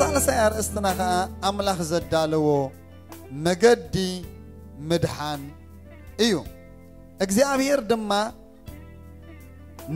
ሳልሳይ ኣርእስትና ኸዓ ኣምላኽ ዘዳለዎ መገዲ ምድሓን እዩ። እግዚኣብሔር ድማ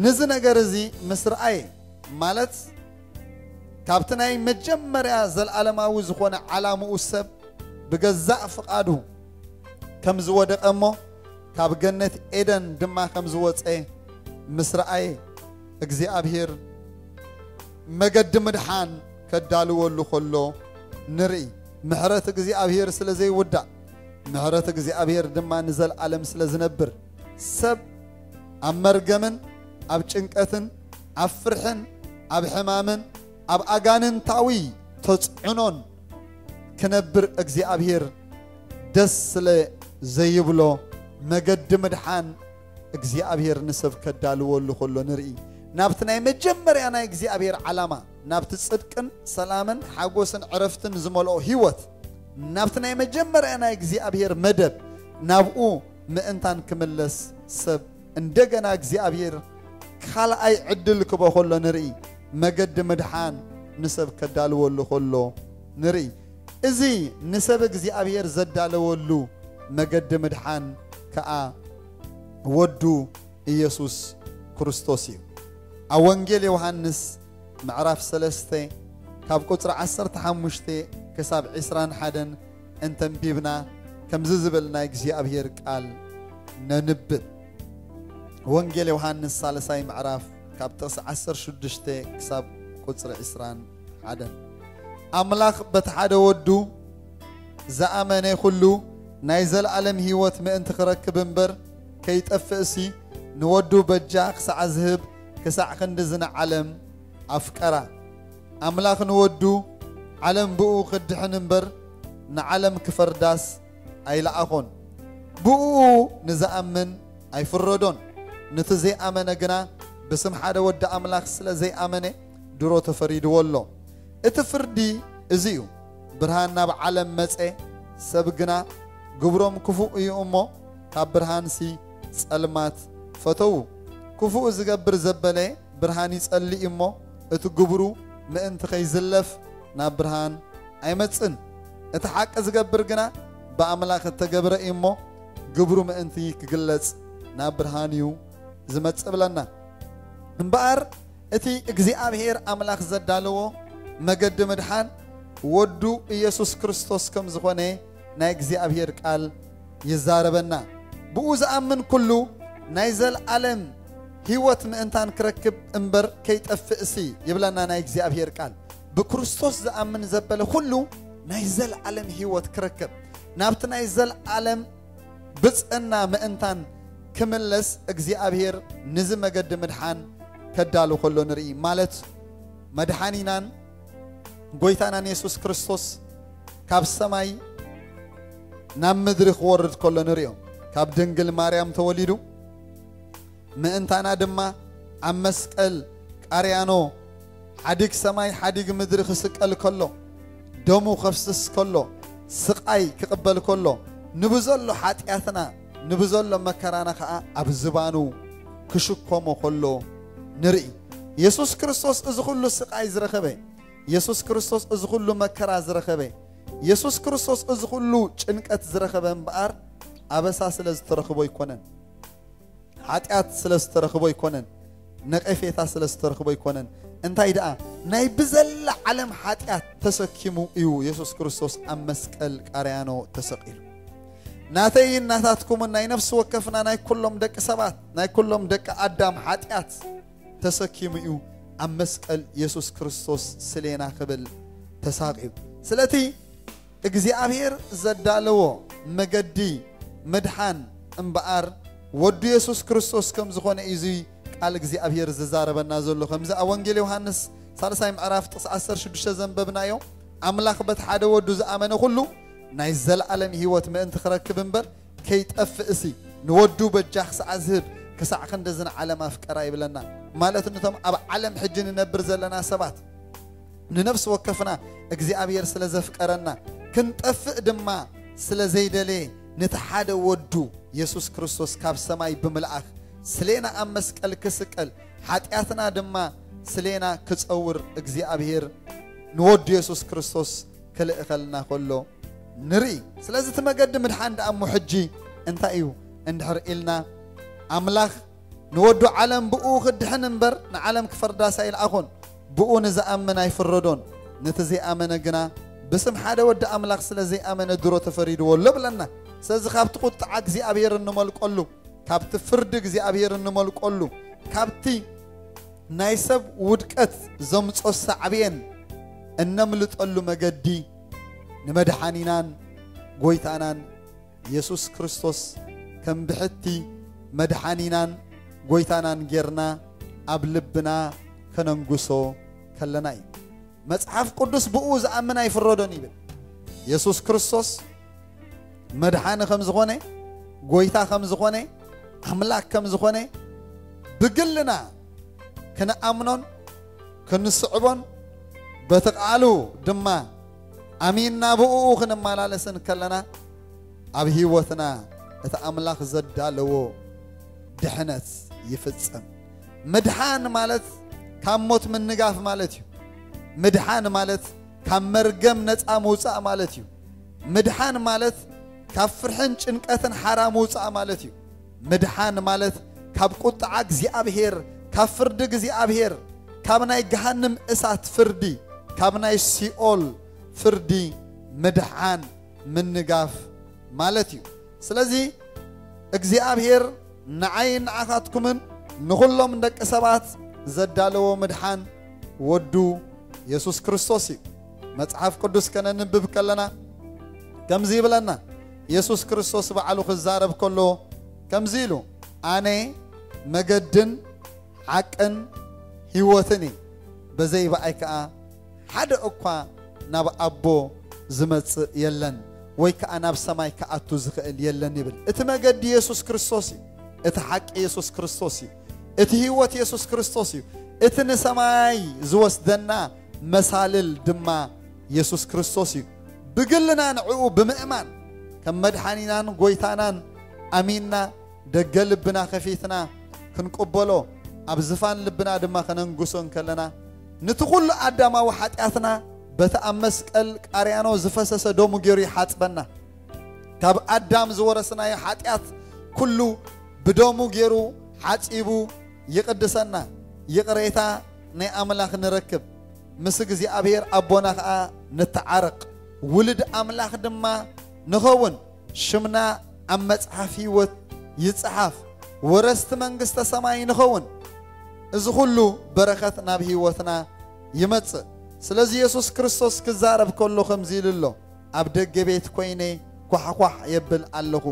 ነዚ ነገር እዚ ምስ ረኣየ፣ ማለት ካብቲ ናይ መጀመርያ ዘለዓለማዊ ዝኾነ ዓላምኡ ሰብ ብገዛእ ፍቓዱ ከም ዝወደቐ እሞ ካብ ገነት ኤደን ድማ ከም ዝወፀ ምስ ረኣየ፣ እግዚኣብሔር መገዲ ምድሓን ከዳልወሉ ከሎ ንርኢ። ምሕረት እግዚኣብሔር ስለ ዘይውዳእ፣ ምሕረት እግዚኣብሔር ድማ ንዘለዓለም ስለ ዝነብር፣ ሰብ ኣብ መርገምን ኣብ ጭንቀትን ኣብ ፍርሕን ኣብ ሕማምን ኣብ ኣጋንንታዊ ተጽዕኖን ክነብር እግዚኣብሔር ደስ ስለ ዘይብሎ፣ መገዲ ምድሓን እግዚኣብሔር ንሰብ ከዳልወሉ ከሎ ንርኢ። ናብቲ ናይ መጀመርያ ናይ እግዚኣብሔር ዓላማ፣ ናብቲ ጽድቅን ሰላምን ሓጎስን ዕረፍትን ዝመልኦ ህይወት፣ ናብቲ ናይ መጀመርያ ናይ እግዚኣብሔር መደብ፣ ናብኡ ምእንታን ክምለስ ሰብ እንደገና እግዚኣብሔር ካልኣይ ዕድል ክቦ ከሎ ንርኢ። መገዲ ምድሓን ንሰብ ከዳልወሉ ከሎ ንርኢ። እዚ ንሰብ እግዚኣብሔር ዘዳለወሉ መገዲ ምድሓን ከኣ ወዱ ኢየሱስ ክርስቶስ እዩ። ኣብ ወንጌል ዮሃንስ ምዕራፍ ሰለስተ ካብ ቁጽሪ ዓሰርተ ሓሙሽተ ክሳብ ዕስራን ሓደን እንተንቢብና፣ ከምዚ ዝብል ናይ እግዚኣብሔር ቃል ነንብብ። ወንጌል ዮሃንስ ሳልሳይ ምዕራፍ ካብ ጥቕሲ ዓሰርተ ሽዱሽተ ክሳብ ቁጽሪ ዕስራን ሓደን። ኣምላኽ በቲ ሓደ ወዱ ዝኣመነ ኩሉ ናይ ዘለኣለም ህይወት ምእንቲ ክረክብ እምበር ከይጠፍእሲ፣ ንወዱ በጃ ክሳዕ ዝህብ ክሳዕ ክንድዚ ንዓለም ኣፍቀራ። ኣምላኽ ንወዱ ዓለም ብኡ ክድሕን እምበር ንዓለም ክፈርዳስ ኣይለኣኾን። ብኡ ንዝኣምን ኣይፍረዶን። ነቲ ዘይኣመነ ግና ብስም ሓደ ወዲ ኣምላኽ ስለ ዘይኣመነ ድሮ ተፈሪድዎ ኣሎ። እቲ ፍርዲ እዚ እዩ፣ ብርሃን ናብ ዓለም መጸ፣ ሰብ ግና ግብሮም ክፉእ እዩ እሞ ካብ ብርሃንሲ ጸልማት ፈተዉ። ክፉእ ዝገብር ዘበለ ብርሃን ይጸልእ እሞ እቲ ግብሩ ምእንቲ ከይዝለፍ ናብ ብርሃን ኣይመጽን። እቲ ሓቂ ዝገብር ግና ብኣምላኽ እተገብረ እዩ እሞ ግብሩ ምእንቲ ክግለጽ ናብ ብርሃን እዩ ዝመጽእ ብለና። እምበኣር እቲ እግዚኣብሔር ኣምላኽ ዘዳለዎ መገዲ ምድሓን ወዱ ኢየሱስ ክርስቶስ ከም ዝኾነ ናይ እግዚኣብሔር ቃል ይዛረበና። ብኡ ዝኣምን ኩሉ ናይ ዘለዓለም ህይወት ምእንታን ክረክብ እምበር ከይጠፍእሲ ይብለና ናይ እግዚኣብሔር ቃል። ብክርስቶስ ዝኣምን ዘበለ ኩሉ ናይ ዘለዓለም ህይወት ክረክብ፣ ናብቲ ናይ ዘለዓለም ብጽዕና ምእንታን ክምለስ እግዚኣብሔር ንዚ መገዲ ምድሓን ከዳሉ ከሎ ንርኢ። ማለት መድሓኒናን ጎይታናን የሱስ ክርስቶስ ካብ ሰማይ ናብ ምድሪ ክወርድ ከሎ ንርእዮ። ካብ ድንግል ማርያም ተወሊዱ ምእንታና ድማ ኣብ መስቀል ቃርያኖ ሓዲግ ሰማይ ሓዲግ ምድሪ ክስቀል ከሎ፣ ደሙ ከፍስስ ከሎ፣ ስቓይ ክቕበል ከሎ፣ ንብዘሎ ሓጢኣትና ንብዘሎ መከራና ኸኣ ኣብ ዝባኑ ክሽከሞ ከሎ ንርኢ። የሱስ ክርስቶስ እዚ ኹሉ ስቓይ ዝረኸበ፣ የሱስ ክርስቶስ እዚ ኹሉ መከራ ዝረኸበ፣ የሱስ ክርስቶስ እዚ ኹሉ ጭንቀት ዝረኸበ እምበኣር ኣበሳ ስለ ዝተረኽቦ ኣይኮነን። ሓጢኣት ስለ ዝተረኽቦ ኣይኮነን። ነቐፌታ ስለ ዝተረኽቦ ኣይኮነን። እንታይ ደኣ ናይ ብዘላ ዓለም ሓጢኣት ተሰኪሙ እዩ የሱስ ክርስቶስ ኣብ መስቀል ቃርያኖ ተሰቒሉ። ናተይን ናታትኩምን ናይ ነፍሲ ወከፍና ናይ ኩሎም ደቂ ሰባት ናይ ኩሎም ደቂ ኣዳም ሓጢኣት ተሰኪሙ እዩ ኣብ መስቀል የሱስ ክርስቶስ ስሌና ክብል ተሳቒዩ። ስለቲ እግዚኣብሔር ዘዳለዎ መገዲ ምድሓን እምበኣር ወዱ የሱስ ክርስቶስ ከም ዝኾነ እዩ እዚ ቃል እግዚኣብሔር ዝዛረበና ዘሎ። ከምዚ ኣብ ወንጌል ዮሃንስ ሳልሳይ ምዕራፍ ጥቕሲ ዓሰርተ ሽዱሽተ ዘንበብናዮ፣ ኣምላኽ በቲ ሓደ ወዱ ዝኣመነ ኩሉ ናይ ዘለኣለም ህይወት ምእንቲ ክረክብ እምበር ከይጠፍእሲ ንወዱ በጃ ክሳዕ ዝህብ ክሳዕ ክንድዚ ንዓለም ኣፍቀራ ይብለና። ማለት ነቶም ኣብ ዓለም ሕጂ ንነብር ዘለና ሰባት ንነፍሲ ወከፍና እግዚኣብሔር ስለ ዘፍቀረና ክንጠፍእ ድማ ስለ ዘይደለየ ነቲ ሓደ ወዱ የሱስ ክርስቶስ ካብ ሰማይ ብምልኣኽ ስሌና ኣብ መስቀል ክስቀል ሓጢኣትና ድማ ስሌና ክጸውር እግዚኣብሔር ንወዱ የሱስ ክርስቶስ ክልእኸልና ከሎ ንርኢ። ስለዚ እቲ መገዲ ምድሓን ደኣ እሞ ሕጂ እንታይ እዩ እንድሕር ኢልና፣ ኣምላኽ ንወዱ ዓለም ብኡ ክድሕን እምበር ንዓለም ክፈርዳስ ኣይልኣኾን። ብኡ ንዝኣምን ኣይፍረዶን። ነቲ ዘይኣመነ ግና ብስም ሓደ ወዲ ኣምላኽ ስለ ዘይኣመነ ድሮ ተፈሪድዎ ኣሎ ብለና። ስለዚ ካብቲ ቁጥዓ እግዚኣብሔር እንመልቀሉ፣ ካብቲ ፍርዲ እግዚኣብሔር እንመልቀሉ፣ ካብቲ ናይ ሰብ ውድቀት ዘምጾ ሳዕቤን እነምልጠሉ መገዲ ንመድሓኒናን ጎይታናን የሱስ ክርስቶስ ከም ብሕቲ መድሓኒናን ጎይታናን ጌርና ኣብ ልብና ከነንግሶ ከለና እዩ። መጽሓፍ ቅዱስ ብኡ ዝኣምን ኣይፍረዶን ይብል። የሱስ ክርስቶስ መድሓኒ ከም ዝኾነ፣ ጎይታ ከም ዝኾነ፣ ኣምላኽ ከም ዝኾነ ብግልና ክንኣምኖን ክንስዕቦን፣ በቲ ቃሉ ድማ ኣሚንና ብኡ ክንመላለስን ከለና፣ ኣብ ህይወትና እቲ ኣምላኽ ዘዳለዎ ድሕነት ይፍጸም። ምድሓን ማለት ካብ ሞት ምንጋፍ ማለት እዩ። ምድሓን ማለት ካብ መርገም ነጻ ምውጻእ ማለት እዩ። ምድሓን ማለት ካብ ፍርሕን ጭንቀትን ሓራ ምውጻእ ማለት እዩ። ምድሓን ማለት ካብ ቁጥዓ እግዚኣብሔር፣ ካብ ፍርዲ እግዚኣብሔር፣ ካብ ናይ ገሃንም እሳት ፍርዲ፣ ካብ ናይ ሲኦል ፍርዲ ምድሓን ምንጋፍ ማለት እዩ። ስለዚ እግዚኣብሔር ንዓይን ንዓኻትኩምን ንኹሎም ደቂ ሰባት ዘዳለዎ ምድሓን ወዱ የሱስ ክርስቶስ እዩ። መጽሓፍ ቅዱስ ከነንብብ ከለና ከምዚ ይብለና። የሱስ ክርስቶስ ባዕሉ ክዛረብ ከሎ ከምዚ ኢሉ፣ ኣነ መገድን ሓቅን ህይወትን እየ፣ በዘይ ብኣይ ከኣ ሓደ እኳ ናብ ኣቦ ዝመጽእ የለን፣ ወይ ከኣ ናብ ሰማይ ክኣቱ ዝኽእል የለን ይብል። እቲ መገዲ የሱስ ክርስቶስ እዩ። እቲ ሓቂ የሱስ ክርስቶስ እዩ። እቲ ህይወት የሱስ ክርስቶስ እዩ። እቲ ንሰማይ ዝወስደና መሳልል ድማ የሱስ ክርስቶስ እዩ። ብግልና ንዕኡ ብምእማን ከም መድሓኒናን ጎይታናን ኣሚንና ደገ ልብና ከፊትና ክንቅበሎ፣ ኣብ ዝፋን ልብና ድማ ከነንግሶ እንከለና፣ ነቲ ኩሉ ኣዳማዊ ሓጢኣትና በቲ ኣብ መስቀል ቃርያኖ ዝፈሰሰ ደሙ ገይሩ ይሓጽበና። ካብ ኣዳም ዝወረስናዮ ሓጢኣት ኩሉ ብደሙ ገይሩ ሓጺቡ ይቕድሰና። ይቕሬታ ናይ ኣምላኽ ንረክብ፣ ምስ እግዚኣብሔር ኣቦና ኸኣ ንተዓረቕ፣ ውሉድ ኣምላኽ ድማ ንኸውን። ሽምና ኣብ መጽሓፍ ህይወት ይጽሓፍ፣ ወረስቲ መንግስተ ሰማይ ንኸውን። እዚ ኩሉ በረኸት ናብ ህይወትና ይመጽእ። ስለዚ የሱስ ክርስቶስ ክዛረብ ከሎ ከምዚ ኢሉ ኣሎ፣ ኣብ ደገ ቤት ኮይነ ኳሕኳሕ የብል ኣለኹ።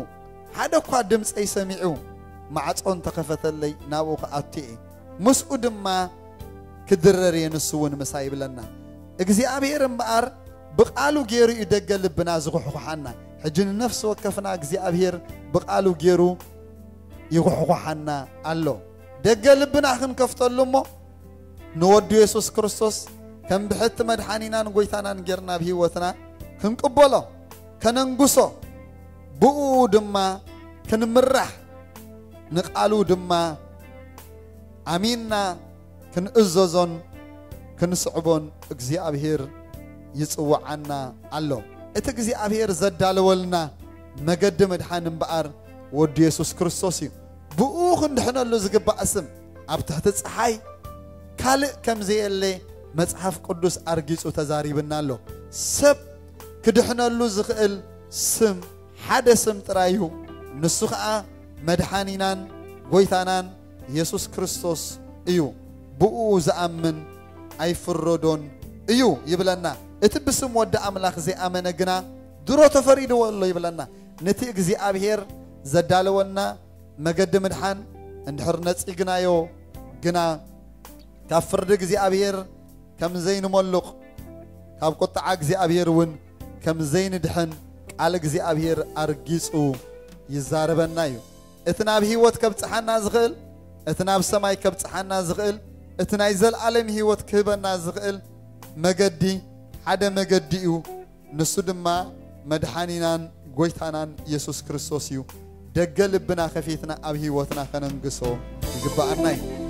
ሓደ እኳ ድምፀይ ሰሚዑ ማዕጾ እንተኸፈተለይ ናብኡ ክኣቱ እየ፣ ምስኡ ድማ ክድረር እየ፣ ንሱ እውን ምሳይ ይብለና። እግዚኣብሔር እምበኣር ብቓሉ ገይሩ እዩ ደገ ልብና ዝኹሕኩሓና። ሕጂ ንነፍሲ ወከፍና እግዚኣብሔር ብቓሉ ገይሩ ይኹሕኩሓና ኣሎ። ደገ ልብና ክንከፍተሉ እሞ ንወዱ የሱስ ክርስቶስ ከም ብሕቲ መድሓኒናን ጎይታናን ጌርና ኣብ ህይወትና ክንቅበሎ፣ ከነንግሶ፣ ብኡ ድማ ክንምራሕ፣ ንቓሉ ድማ ኣሚንና ክንእዘዞን ክንስዕቦን እግዚኣብሔር ይጽውዓና ኣሎ። እቲ እግዚኣብሔር ዘዳለወልና መገዲ ምድሓን እምበኣር ወዱ የሱስ ክርስቶስ እዩ። ብኡ ክንድሕነሉ ዝግባእ ስም ኣብ ትሕቲ ጸሓይ ካልእ ከም ዘየለ መጽሓፍ ቅዱስ ኣርጊጹ ተዛሪብና ኣሎ። ሰብ ክድሕነሉ ዝኽእል ስም ሓደ ስም ጥራይ እዩ። ንሱ ኸኣ መድሓኒናን ጎይታናን የሱስ ክርስቶስ እዩ። ብኡ ዝኣምን ኣይፍረዶን እዩ ይብለና። እቲ ብስም ወዲ ኣምላኽ ዘይኣመነ ግና ድሮ ተፈሪድዎ ኣሎ ይብለና። ነቲ እግዚኣብሔር ዘዳለወልና መገዲ ምድሓን እንድሕር ነጺግናዮ ግና ካብ ፍርዲ እግዚኣብሔር ከም ዘይንመሉቕ፣ ካብ ቁጥዓ እግዚኣብሔር እውን ከም ዘይንድሕን ቃል እግዚኣብሔር ኣርጊጹ ይዛረበና እዩ። እቲ ናብ ህይወት ከብጽሓና ዝኽእል፣ እቲ ናብ ሰማይ ከብጽሓና ዝኽእል፣ እቲ ናይ ዘለኣለም ህይወት ክህበና ዝኽእል መገዲ ሓደ መገዲ እዩ። ንሱ ድማ መድሓኒናን ጎይታናን የሱስ ክርስቶስ እዩ። ደገ ልብና ከፊትና ኣብ ህይወትና ከነንግሶ ይግብኣና እዩ።